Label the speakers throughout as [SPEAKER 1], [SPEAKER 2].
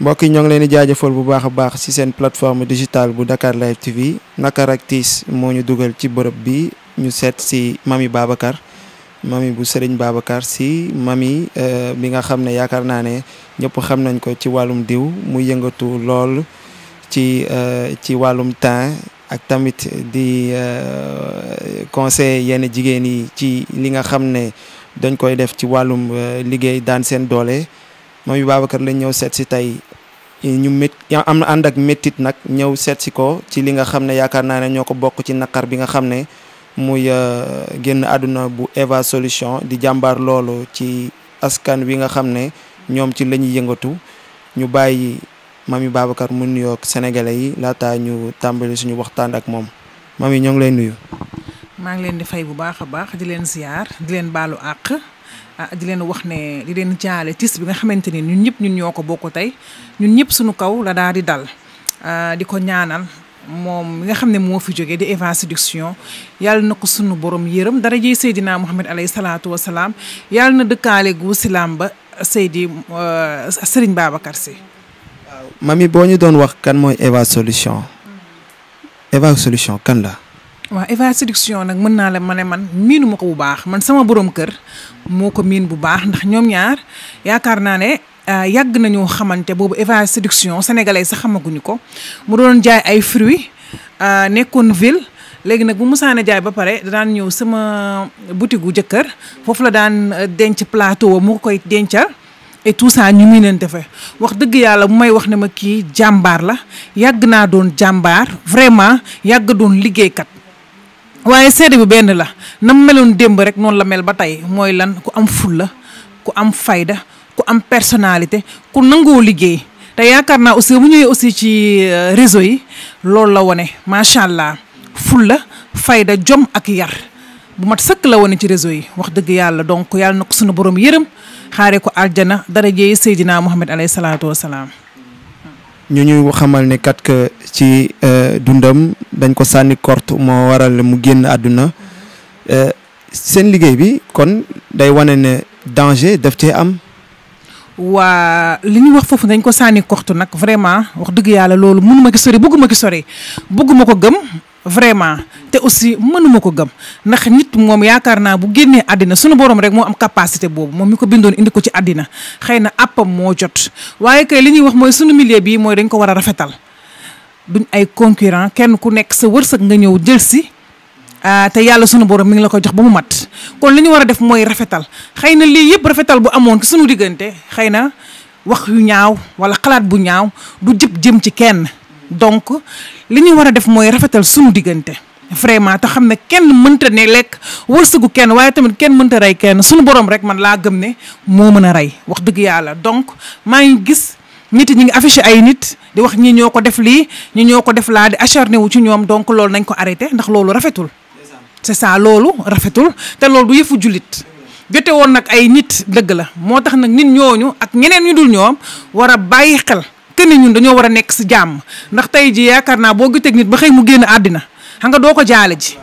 [SPEAKER 1] mbokk yi ñoo ngi leen di jaajëfal bu baax a baax ci seen plateforme digitale bu Dakar Live TV Nakar ak Tiis moo ñu dugal ci bërëb bi ñu seet ci mami Babacar mami bu Serigne Babacar Sy mami bi nga xam ne yaakaar naa ne ñëpp xam nañ ko ci wàllum diw muy yëngatu lool ci wàllum teint ak tamit di conseil yenn jigéen yi ci li nga xam ne dañ koy def ci wàllum liggéey daan seen doole mami Babacar lañ ñëw seet si tey ñu am na ànd ak méttit nag ñëw seet si ko ci li nga xam ne yaakaar naa ne ñoo ko bokk ci naqar bi nga xam ne muy génn àdduna bu Eva Solution di jàmbaar loolu ci askan wi nga xam ne ñoom ci la ñuy yëngatu ñu bàyyi mami Babacar mu nuyoog sénégalais yi laata ñu tàmbali suñu waxtaan ak moom mami ñoo ngi lay nuyu.
[SPEAKER 2] maa ngi leen di fay bu baax a baax di leen ziar di leen baalu àq di leen wax ne di leen jaale tis bi nga xamante ni ñun ñëpp ñun ñoo ko bokk tey ñun ñëpp suñu kaw la daal di dal di ko ñaanal moom mi nga xam ne moo fi jógee di Eva Solution yàlla na ko sunu borom yërëm dara jëy Seydina Muhammad alayhi salaatu wa salaam yàlla na dëkkaale gu silaam ba Seydi Serigne Babacar Sy.
[SPEAKER 1] waaw mami boo ñu doon wax kan mooy Eva Solution Eva Solution kan la.
[SPEAKER 2] waaw Eva Solution nag mën naa la ma ne man miinu ma ko bu baax man sama borom kër moo ko miin bu baax ndax ñoom ñaar yaakaar naa ne yàgg nañoo xamante boobu Eva Solution sénégalais sax xamaguñu ko mu doon jaay ay fruits nekkoon ville léegi nag bu musaana jaay ba pare daan ñëw sama boutique gu jëkkër foofu la daan denc plateau mu koy dencal et tout ça ñu miinante fa wax dëgg yàlla bu may wax ne ma kii jàmbaar la yàgg naa doon jàmbaar vraiment yàgg doon liggéeykat. waaye seede bi benn la na mu meloon démb rek noonu la mel ba tey mooy lan ku am fulla ku am fayda ku am personnalité ku nangoo liggéey te yaakaar naa aussi bu ñëwee aussi ci réseau yi loolu la wone macha allah fulla fayda jom ak yar bu mat sëkk la wone ci réseau yi wax dëgg yàlla donc yàlla na ko sunu borom yërëm xaaree ko aljana dara jeey Seydina Muhammad alayhi salaatu wa salaam.
[SPEAKER 1] ñu xamal ne kat que ci dundam dañ ko sànni korte moo waral mu génn àdduna seen liggéey bi kon day wane ne danger daf cee am.
[SPEAKER 2] waa li ñuy wax foofu dañ ko sànni korte nag vraiment wax dëgg yàlla loolu mënuma ki sori bëgguma ko gëm vraiment te aussi mënuma ko gëm ndax nit moom yaakaar naa bu génnee àddina sunu borom rek moo am capacité boobu moom mi ko bindoon indi ko ci àddina xëy na àppam moo jot waaye kay li ñuy wax mooy sunu milieu bii mooy dañ ko war a rafetal duñ ay concurrent kenn ku nekk sa wërsëg nga ñëw jël si te yàlla sunu borom mi ngi la ko jox ba mu mat kon li ñu war a def mooy rafetal xëy na lii yëpp rafetal bu amoon ci sunu diggante xëy na wax yu ñaaw wala xalaat bu ñaaw du jëm ci kenn donc li ñu war a def mooy rafetal sunu diggante vraiment te xam ne kenn mënta ne lekk wërsëgu kenn waaye tamit kenn mënta rey kenn sunu borom rek man laa gëm ne moo mën a rey wax dëgg yàlla donc maa ngi gis nit ñi ngi affiché ay nit di wax ñi ñoo ko def lii ñi ñoo ko def laa di acharné wu ci ñoom donc loolu nañ ko arrêté ndax loolu rafetul c'est ça loolu rafetul te loolu du yëfu jullit jote woon nag ay nit dëgg la moo tax nag nit ñooñu ak ñeneen ñu dul ñoom war a bàyyi xel kenn ñun dañoo war a nekk si jàmm ndax tey ji yaakaar naa boo gisee nit ba xëy mu génn àddina xam nga doo ko jaale ji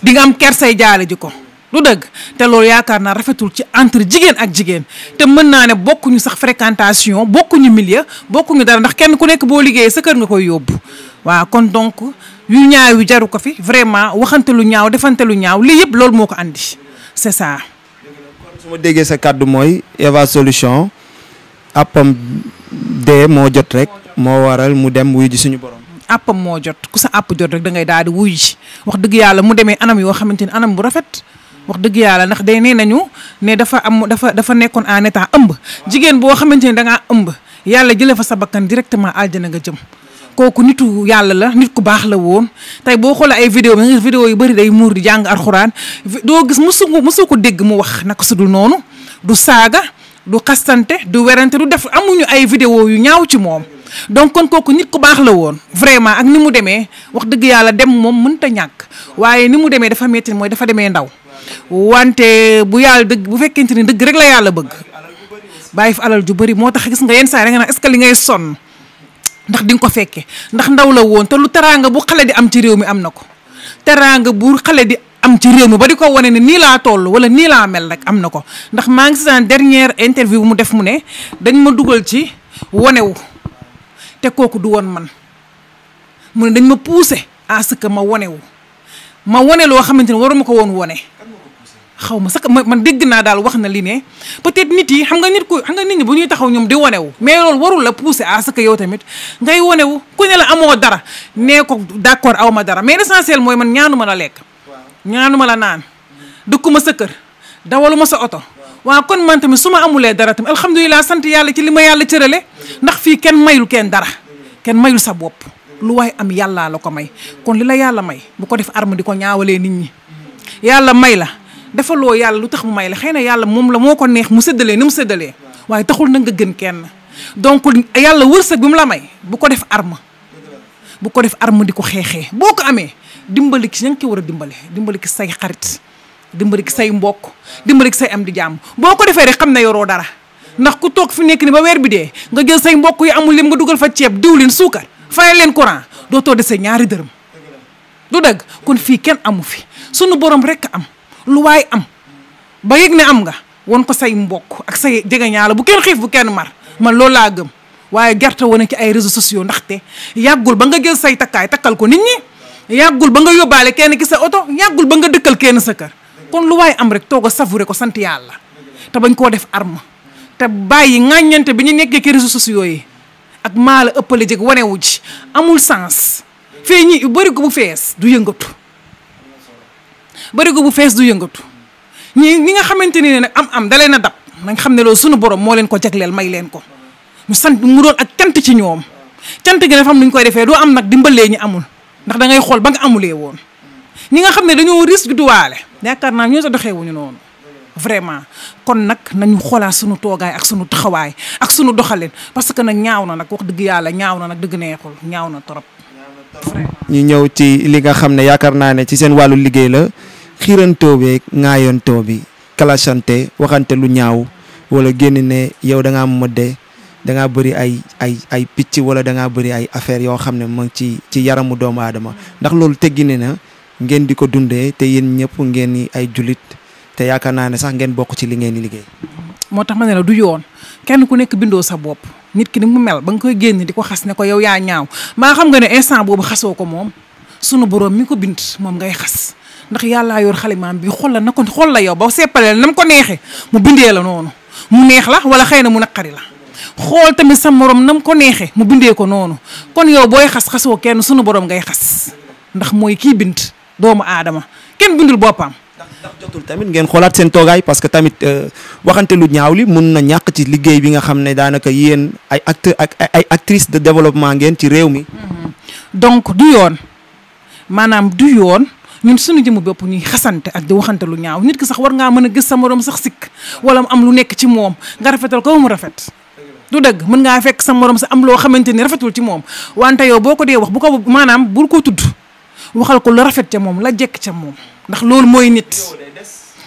[SPEAKER 2] di nga am kersay jaale ji ko du dëgg te loolu yaakaar naa rafetul ci entre jigéen ak jigéen te mën naa ne bokkuñu sax fréquentation bokkuñu milieu bokkuñu dara ndax kenn ku nekk boo liggéeyee sa kër nga koy yóbbu waaw kon donc yu ñaaw yu jaru ko fi vraiment waxante lu ñaaw defante lu ñaaw lii yëpp loolu moo ko andi c'est ça.
[SPEAKER 1] kon su ma déggee sa kàddu mooy Eva Solution appam dee moo jot rek moo waral mu dem wuyu ji suñu borom.
[SPEAKER 2] appam moo jot ku sa app jot rek da ngay daal di wuyu ji wax dëgg yàlla mu demee anam yoo xamante ni anam bu rafet wax dëgg yàlla ndax day nee nañu ne dafa nekkoon en état ëmb jigéen boo xamante ni da ngaa ëmb yàlla jëlee fa sa bakkan directement aljana nga jëm. kooku nitu yàlla la nit ku baax la woon tey boo xoolee ay vidéo bi nga gis vidéo yu bëri day muur di jàng alxuraan doo gis musu ko dégg mu wax naka su dul noonu du saaga du xastante du werante du def amuñu ay vidéo yu ñaaw ci moom donc kon kooku nit ku baax la woon vraiment ak ni mu demee wax dëgg yàlla dem moom mënta ñàkk waaye ni mu demee dafa metti mooy dafa demee ndaw wante bu yàlla dëgg bu fekkente ni dëgg rek la yàlla bëgg bàyyi fi alal ju bëri moo tax gis nga yenn saa da nga naan est-ce que li ngay sonn ndax di nga ko fekke ndax ndaw la woon te lu teraanga bu xale di am ci réew mi am na ko teraanga bu xale di am ci réew mi ba di ko wane ne nii laa toll wala nii laa mel rek am na ko ndax maa ngi si seen dernière interview bu mu def mu ne dañ ma dugal ci wonewu te kooku du woon man mu ne dañ ma poussé à ce que ma wonewu ma wone loo xamante ne waruma ko woon wone xaw ma sax man dégg naa daal wax na li ne peut-être nit yi xam nga nit ñi bu ñuy taxaw ñoom di wonewu mais loolu warul la pousser à ce que yow tamit ngay wonewu ku ne la amoo dara nee ko d'accord aw ma dara mais l'essentiel mooy man ñaanuma la lekk ñaanuma la naan dëkkuma sa kër dawaluma sa oto waaw kon man tamit su ma amulee dara tamit alhamdulilah sant yàlla ci li ma yàlla cërale ndax fii kenn mayul kenn dara kenn mayul sa bopp lu waay am yàllaa la ko may kon li la yàlla may bu ko def arme di ko ñaawalee nit ñi yàlla may la defaloo yàlla lu tax mu may la xëy na yàlla moom la moo ko neex mu séddalee ni mu séddalee waaye taxul na nga gën kenn donc yàlla wërsëg bi mu la may bu ko def arme di ko xeexee boo ko amee dimbali ki ña nga ko war a dimbali ki say xarit dimbali ki say mbokk dimbali ki say am di jàmm boo ko defee rek xam ne yoroo dara ndax ku toog fi nekk ni ba weer bi dee nga jël say mbokk yi amul lim nga dugal fa ceeb diwlin suukar fayal leen courant dootoo dese ñaari dërëm du dëgg kon fii kenn amu fi sunu borom rek am lu waay am ba yëg ne am nga won ko say mbokk ak say jegeñaala bu kenn xiif bu kenn mar man loolu laa gëm waaye gerte wane ci ay réseaux sociaux ndaxte yàggul ba nga jël say takkaay takkal ko nit ñi yàggul ba nga yóbbaale kenn ki sa oto yàggul ba nga dëkkal kenn sa kër kon lu waay am rek toog a savouré ko sant yàlla te bañ koo def arme te bàyyi ŋàññante bi ñu nekkee ci réseaux sociaux yi ak maa la ëppale jëg wanewu ji amul sens fii ñi bëri ko bu fees du yëngatu bëri ko bu fees du yëngatu ñi nga xamante ni ne nag am da leen a dab nañ xam ne loolu sunu borom moo leen ko jagleel may leen ko ñu sant mu doon ak cant ci ñoom cant gi dafa am nu ñu koy defee doo am nag dimbalee ñi amul ndax da ngay xool ba nga amulee woon ñi nga xam ne dañoo risque duwaale yaakaar naa ñoo sa doxeewuñu noonu vraiment kon nag nañu xoolaat sunu toogaay ak sunu taxawaay ak sunu doxalin parce que nag ñaaw na nag wax dëgg yàlla ñaaw na nag dëgg neexul ñaaw na trop.
[SPEAKER 1] ñu ñëw ci li nga xam ne yaakaar naa ne ci seen wàllu liggéey la xiirantoo beeg ŋaayantoo bi kalachante waxante lu ñaaw wala génn ne yow da ngaa mëdde da ngaa bëri ay picc wala da ngaa bëri ay affaires yoo xam ne mu ngi ci yaramu doomu aadama ndax loolu teggine na ngeen di ko dundee te yéen ñëpp ngeen ni ay jullit te yaakaar naa ne sax ngeen bokk ci li ngeen di liggéey.
[SPEAKER 2] moo tax ma ne la du yoon kenn ku nekk bindoo sa bopp nit ki ni mu mel ba nga koy génn di ko xas ne ko yow yaa ñaaw maa xam nga ne instant boobu xasoo ko moom sunu borom mi ko bind moom ngay xas ndax yàllaa yor xalimaam bi xool la yow ba seppale na mu ko neexee mu bindee la noonu mu neex la wala xëy na mu naqari la xool tamit sa morom na mu ko neexee mu bindee ko noonu kon yow booy xasoo kenn sunu borom ngay xas ndax mooy kii bind doomu aadama kenn bindul boppam.
[SPEAKER 1] ndax jotul tamit ngeen xoolaat seen toogaay parce que tamit waxante lu ñaaw li mun na ñàkk ci liggéey bi nga xam ne daanaka yéen ay acteur ak ay actrice de développement ngeen ci réew mi.
[SPEAKER 2] donc du yoon maanaam du yoon ñun suñu jëmu bopp ñuy xasante ak di waxante lu ñaaw nit ki sax war ngaa mën a gis sa morom sax sikk wala mu am lu nekk ci moom nga rafetal ko mu rafet. du dëgg mën ngaa fekk sa morom sa am loo xamante ni rafetul ci moom wante yow boo ko dee wax bu ko maanaam bul ko tudd waxal ko lu rafet ca moom la jekk ca moom ndax loolu mooy nit.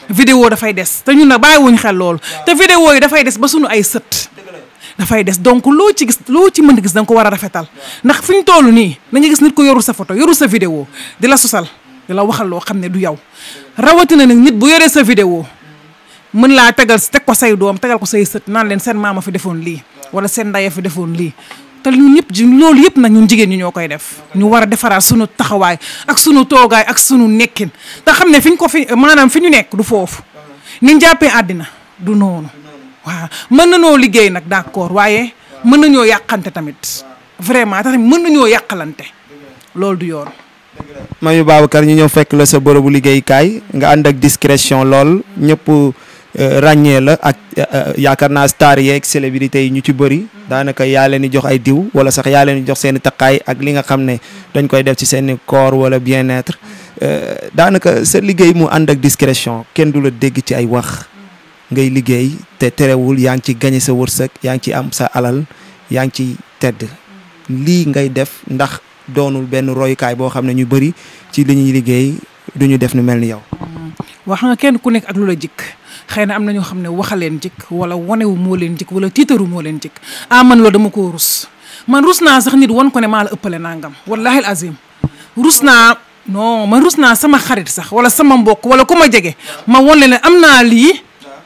[SPEAKER 2] vidéo dafay des te ñun nag bàyyiwuñ xel loolu te vidéo yi dafay des ba suñu ay sët dafay des donc loo ci mën a gis da nga ko war a rafetal ndax fi ñu toll nii da nga gis nit ko yorul sa photo yorul sa vidéo di la sosal di la waxal loo xam ne du yow rawatina nag nit bu yoree sa vidéo mën laa teg ko say doom tegal ko say sët naan leen seen maama fi defoon lii wala seen ndaya fi defoon lii te ñun ñëpp loolu yëpp nag ñun jigéen ñi ñoo koy def ñu war a defaraat sunu taxawaay ak sunu toogaay ak sunu nekkin te xam ne fi ñu nekk du foofu niñ jàppee àddina du noonu waaw mën nañoo liggéey nag d'accord waaye mën nañoo yàqante tamit vraiment tax mën nañoo yàqalante loolu du yoon.
[SPEAKER 1] Mamy Babacar ñu ñëw fekk la sa bërëbu liggéeykaay nga ànd ak discrétion lool ñëpp ràññee la ak yaakaar naa star yeeg célébrité yi ñu ci bëri daanaka yaa leen di jox ay diw wala sax yaa leen di jox seen i takkaay ak li nga xam ne dañ koy def ci seen i corps wala bien-être daanaka sa liggéey mu ànd ak discrétion kenn du la dégg ci ay wax ngay liggéey te terewul yaa ngi ci gañe sa wërsëg yaa ngi ci am sa alal yaa ngi ci tedd lii ngay def ndax doonul benn royukaay boo xam ne ñu bëri ci li ñuy liggéey du ñu def nu mel ni yow.
[SPEAKER 2] wax nga kenn ku nekk ak lu la jikk xëy na am na ñoo xam ne waxa leen jikk wala wanewu moo leen jikk wala tiitaru moo leen jikk man loolu dama koo rus man rus naa sax nit won ko ne maa la ëppale nangam wallahi al azim rus naa non man rus naa sama xarit sax wala sama mbokk wala ku ma jege ma won leen am naa lii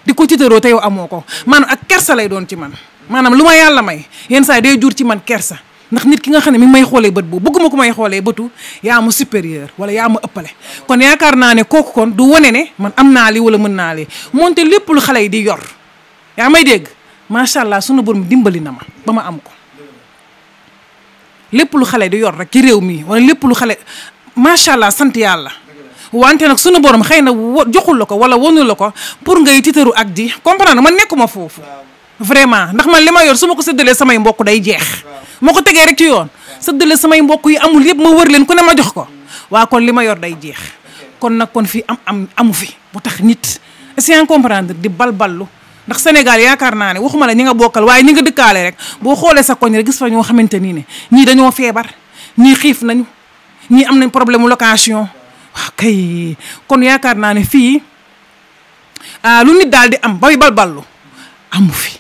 [SPEAKER 2] di ko tiitaroo te yow amoo ko maanaam ak kersa lay doon ci man maanaam lu ma yàlla may yenn saa yi day jur ci man kersa ndax nit ki nga xam ne mi ngi may xoolee bët boobu bëgguma ko may xoolee bëtu yaa ma supérieur wala yaa ma ëppale kon yaakaar naa ne kooku kon du wane ne man am naa li wala mën naa li moonte lépp lu xale yi di yor yaa may dégg macha allah sunu borom dimbali na ma ba ma am ko lépp lu xale di yor rek ci réew mi wala lépp lu xale macha allah sant yàlla wante nag sunu borom xëy na joxul la ko wala wonu la ko pour ngay titaru ak di comprendre man nekkuma foofu vraiment ndax man li ma yor su ma ko séddalee samay mbokk day jeex moo ko tegee rek ci yoon séddalee samay mbokk yi amul yëpp ma wër leen ku ne ma jox ko waa kon li ma yor day jeex kon nag kon fii amu fi bu tax nit est-ce que comprendre di balballu ndax Sénégal yaakaar naa ne waxuma la ñi nga bokkal waaye ñi nga dëkkaale rek boo xoolee sa koñ rek gis fa ñoo xamante nii ne ñii dañoo feebar ñii xiif nañu ñii am nañ problème mu location waaw kay kon yaakaar naa ne fii lu nit daal di am bay balballu amu fi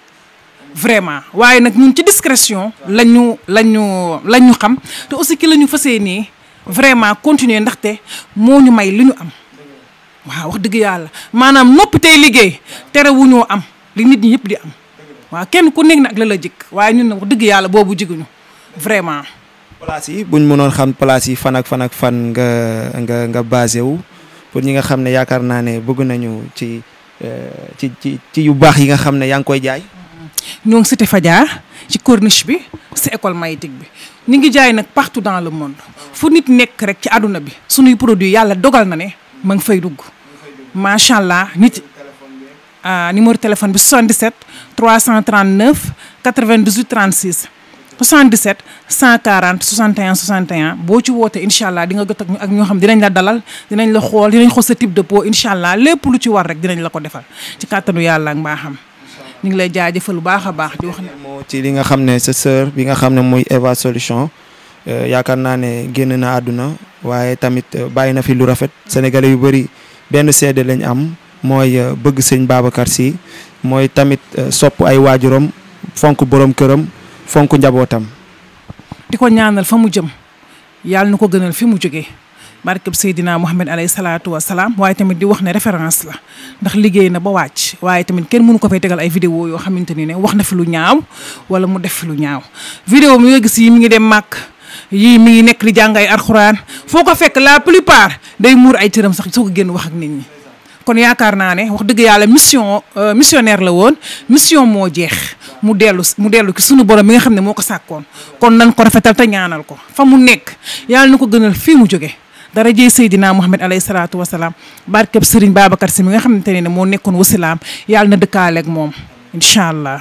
[SPEAKER 2] vraiment waaye nag ñun ci discrétion lañu xam te aussi ki la ñu fasee nii vraiment continuer ndaxte moo ñu may li ñu am waaw wax dëgg yàlla maanaam noppi tey liggéey tere wu ñoo am li nit ñi yëpp di am waaw kenn ku nekk nag la jëkk waaye ñun nag wax dëgg yàlla boobu jiguñu vraiment.
[SPEAKER 1] place yi buñ mënoon xam place yi fan ak fan nga basé wu pour ñi nga xam ne yaakaar naa ne bëgg nañu ci yu baax yi nga xam ne yaa ngi koy jaay.
[SPEAKER 2] ñoo ngi cité Fadia ci corniche bi ci école maïtique bi ñu ngi jaay nag partout dans le monde fu nit nekk rek ci àdduna bi suñuy produit yàlla dogal na ne ma ngi fay dugg macha allah nit numéro téléphone bi 77 339 98 36 77 140 61 61 boo ci wootee incha allah di nga jot ak ñoo xam dinañ la dalal dinañ la xool dinañ xool sa type de peau incha allah lépp lu ci war rek dinañ la ko defal ci kàttanu yàlla ak mbaaxam ñu ngi lay jaajëfal bu baax a baax di wax ne.
[SPEAKER 1] moo ci li nga xam ne sa sœur bi nga xam ne mooy Eva Solution yaakaar naa ne génn na àdduna waaye tamit bàyyi na fi lu rafet sénégalais yu bëri benn seede lañ am mooy bëgg sëñ Babacar Sy mooy tamit sopp ay waajuram fonk borom këram fonk njabootam.
[SPEAKER 2] di ko ñaanal fa mu jëm yàlla na ko gënal fi mu jógee barkeb Seydina Mohamed alayhi salaatu wa salaam waaye tamit di wax ne référence la ndax liggéey na ba wàcc waaye tamit kenn mënu ko fay tegal ay vidéo yoo xamante ni ne wax na fi lu ñaaw wala mu def fi lu ñaaw vidéo mi nga gis yi mi ngi dem màkk yii mi ngi nekk di jàng ay alxuraan foo ko fekk la plupart day muur ay cëram sax soo ko génn wax ak nit ñi kon yaakaar naa ne wax dëgg yàlla missionnaire la woon mission moo jeex mu dellu ki sunu borom mi nga xam ne moo ko sàkkoon kon nan ko rafetal te ñaanal ko fa mu nekk yàlla na ko gënal fii mu jóge dara jëy Seydina Mohamed alayhi salaatu wasalaam barkeb Serigne Babacar Sy mi nga xamante ne moo nekkoon wasilaam yàlla na dëkkaaleeg moom incha allah.